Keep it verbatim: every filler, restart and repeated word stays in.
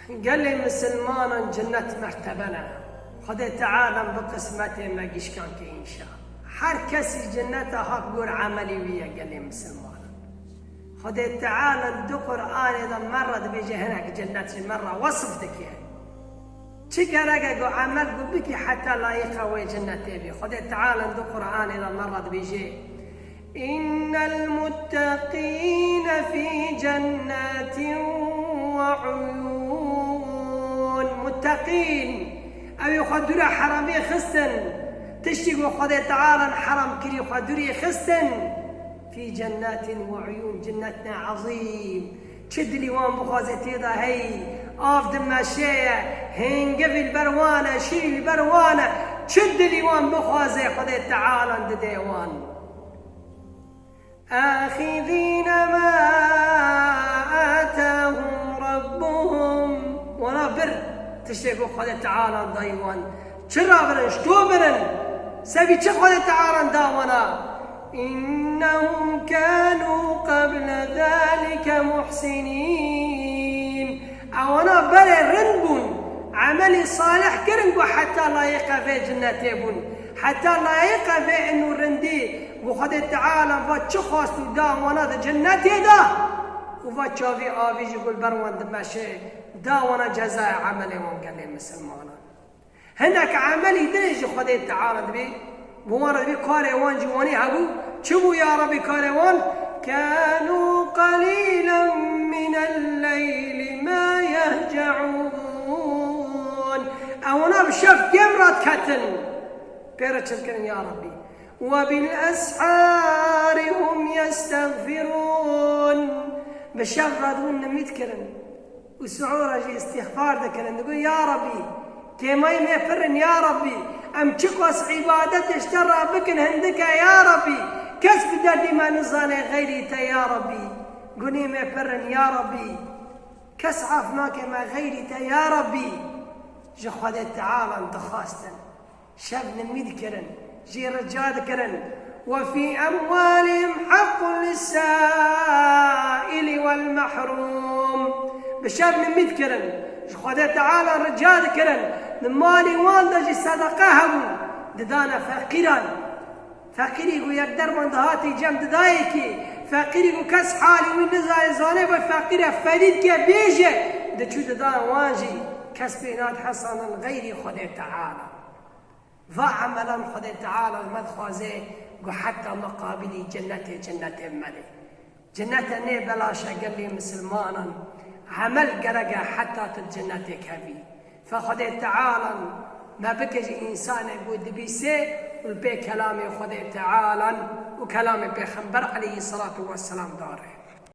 Gelê misilmanan cennet mertebe ne. Xwedê Teala bi qismetê me gişkan ke înşa. Her kesî cenneta hak gor emelî wî ye gelê misilmanan. Xwedê Teala di Qur'anê de me re dibêje hinek cennet ji me re wesif dike. Çi gereke ku emel ku bikî heta layiqa wê cennetê bî. Xwedê Teala di Qur'anê de me re dibêje. إن المتقين في جنات وعيون. Muttaqîn, ew ê xwe dûra heramê xistin. Tiştî ku Xwedê Teala heram kirî xwe dûrê xistin. في جنات وعيون, cennetne ezîm. Çi dilî wan bixwaze tê de hey, av dimeşeye, hêngevî li ber wan e, şîrî li ber wan e. Çi dilî wan bixwaze Xwedê Teala dide wan. آخذين ما آتاهم ربهم. Wana bir tiştê ku Xwedê Teala dayî wan. Çi rabirin, ji to birin. Sebî çi Xwedê Teala da wana. إنهم كانوا قبل ذلك محسنين. Ewana berê rind bûn. Emelî salih kirin ku heta layiqa vê cinnetê bûn. Heta layiqa vê inu rindî ku Xwedê Teala va çi xwast û da wana di cinnetê de. Û va çavî avî jî ku li ber wan dimeşe, da wana cezaya emelê wan gelê misilmanan. Hinek emelî din jî Xwedê Teala dibê, bi wan re dibê karê wan jî wanî hebû. Çi bû ya Rebî karê wan? كانوا قليلا من الليل ما يهجعون. Ewana bi şev kêm radiketin. Pê re çi dikirin ya Rebî? وبالأسحار هم يستغفرون. Bi şev re dibûn nimî dikirin. Û suhura jî îstîxfar dikirin. Digot, ya Rebî, kêmayî me pir in, ya Rebî. Em çiqas îbadetê ji te re bikin hindik e, ya Rebî. Kes bi derdî me nizane xeyrî te, ya Rebî. Gunê me pir in, ya Rebî. Kes af nake me xeyrî te, ya Rebî. Ji Xwedê Teala dixwastin. Şev nimî dikirin, jê rica dikirin. وفي أموالهم حق للسائل والمحروم. Bi şev nimî dikirin, ji Xwedê Teala rica dikirin. Di malê wan de jî sedeqe hebû, didane feqîran. Feqîrî ku yek derman dihatî cem didayekî, feqîrî ku kes halî wî nizane, zanê ve feqîr e, ferîd ke bêje, diçû didan wan jî, kes pê nat hesanin xeyrî Xwedê Teala. Va emelan Xwedê Teala li me dixwaze ku heta me qabilî cennetê, cennetê me de. Cennete nê belaş e gelê misilmanan. Emel gerek e heta tu cennetê kevî. Fe Xwedê Teala me bike ji însanê ku dibîsê û li pê kelamê Xwedê Teala û kelamê Pêxember aleyhî selatu wesselam dare.